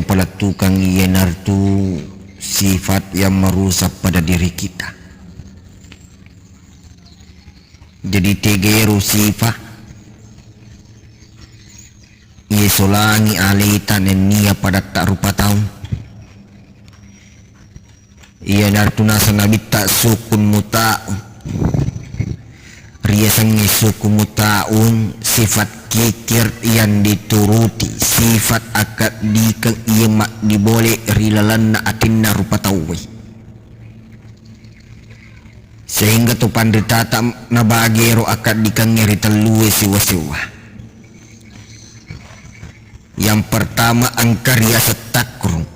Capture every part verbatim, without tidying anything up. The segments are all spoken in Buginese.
Palettukang iyanaritu sifat yang merusak pada diri kita. Jadi tegero sifat iye solangi aleta nennia padatta rupa tau. Iyanaritu naseng nabitta sukun muta'un. Riasengnge sukun muta'un sifat kikir yang dituruti, sifat akkaddikeng iya maddibole ri lalenna atinna rupa tauwe. Sehingga to panritata nabagero akaddikengnge ri tellue siwa-siwa. Yang pertama engka riaseng takrung.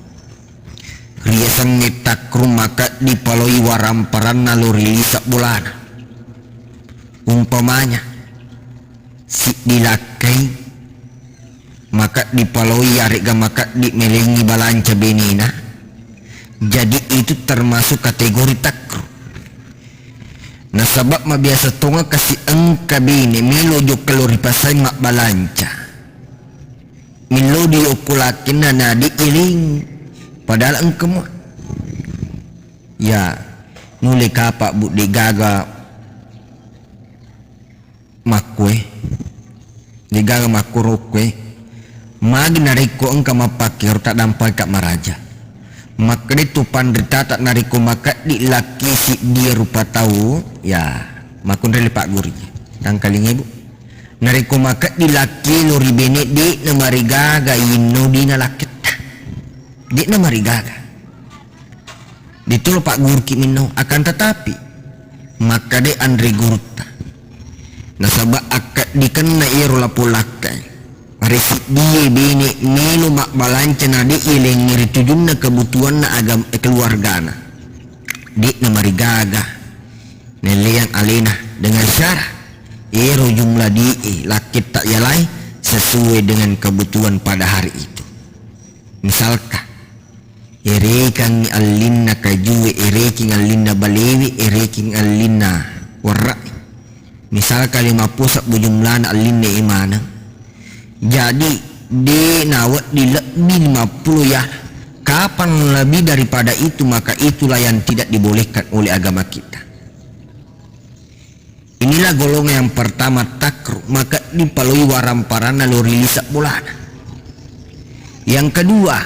Riasengnge takrung makeddi paloi waramparanna lo ri lisa bolana. Umpamanya, siddi lakkai makeddi paloi yaregga makeddi melengi balanca benena, jadi itu termasuk kategori takru. Nasaba mabiasa tonga kasi engka bene melo jokka lo ripasai mabbalanca. Melo diokko lakkenna nadi iling, padahal engka mua. Ya, nule kapa budde gaga makkue, degaga makkurokkue, magi narekko engka mappakkero taddampaka maraja. Makkeda tu panritata narekko makeddi lakki siddie rupa tau, ya, makkunrai le pagguri. Tangkalingai, Bu. Narekko makeddi lakki lo ri bene, de'na marigaga inno dina lakketta. De'na marigaga. Ditolo pagguruki minno, akan tetapi makkeda anre gurutta. Nasaba akkeddikenna ero lapong lakkai. Residdie bene melo mabbalanca nade ilengngi ri tujunna kebutuhanna agam-, keluargana. De'na marigaga. Nelleang alena dengan syarat ero jumlah die lakketta yalai sesuai dengan kebutuhan pada hari itu. Misalkan, erekangngi allinna kajue, ereking allinna balewe, ereking allinna werra'i. Misalkan lima pulo sebbu jumlana allinna e maneng. Jadi, de nawedding lebbi lima pulo ya. Kapan lebih daripada itu, maka itulah yang tidak dibolehkan oleh agama kita. Inilah golongan yang pertama takru, makeddi paloi waramparanna lo ri lisa bolana. Yang kedua,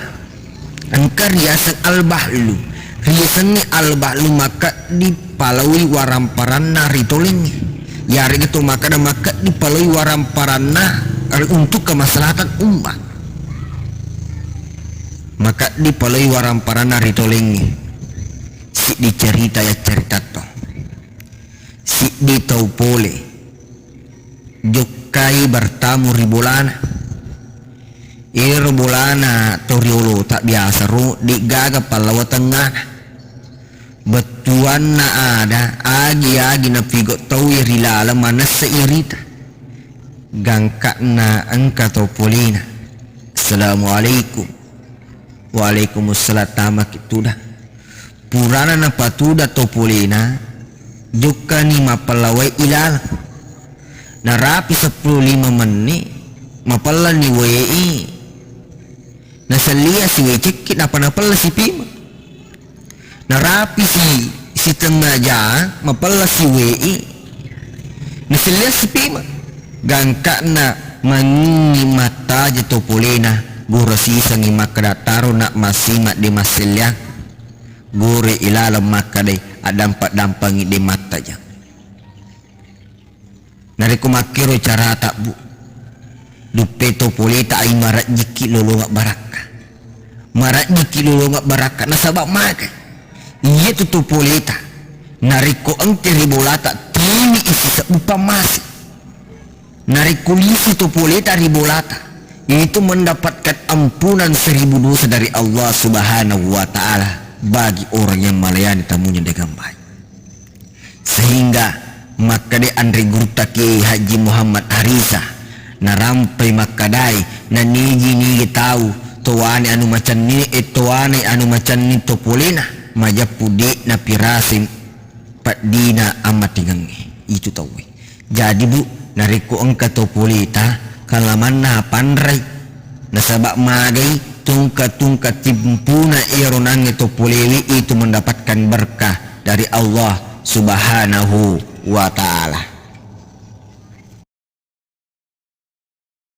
engka riaseng al-bahlu. Riasengnge al-bahlu makeddi paloi waramparanna ri tolengnge. Yarega to makkeda makeddi paloi waramparanna ri-, untuk kemaslahatan umat. Makeddi paloi waramparanna ri tolengnge. Siddi cerita ya cerita to. Siddi tau pole jokkai bertamu ri bolana. Ero bolana to riolota biasa ro, de'gaga pallawa tengngana. Bettuanna ada, agi-agi napigo tauwe ri laleng manessa irita. Gangka'na engka to polena. Assalamualaikum. Waalaikumsalam, tamaki tudang. Purana napatuda to polena, jokkani mappallawae ilaleng. Narapi seppulo lima menni, mapellani waei. Nasellia siwae cekki, napa napella sipima. Narapi si, sitengnga ja, mapella siwaei. Nasellia sipima. Gangka'na manginni mattaja to polena, gura sisengngi makkeda taro na massima de masselliang. Gore ilaleng makkedai addampa-dampangi de mattaja. Narekko makkero carata, Bu, duppe to poleta ai marejjikki lolonga barakka. Marejjikki lolonga barakka, nasaba magai. Iyatu to poleta. Narekko engke ri bolata, tini isi sebbu pammase. Narekko lisi to poleta ri bolata, itu mendapatkan ampunan seribu dosa dari Allah Subhanahu wa Ta'ala bagi orang yang melayani tamunya dengan baik. Sehingga makkeda anre gurutta Kiai Haji Muhammad Harisa, narampai makkedai, nanigi-nigi tau toane anu macenni, e, toane anu macenni to polena, majeppu de napiraseng peddina ammatingengnge itu tauwe. Jadi, Bu, narekko engka to poleta, kalamanna panrai. Nasaba magai tungka-tungka timpuna iyaro nangnge to polewi itu mendapatkan berkah dari Allah Subhanahu wa Ta'ala.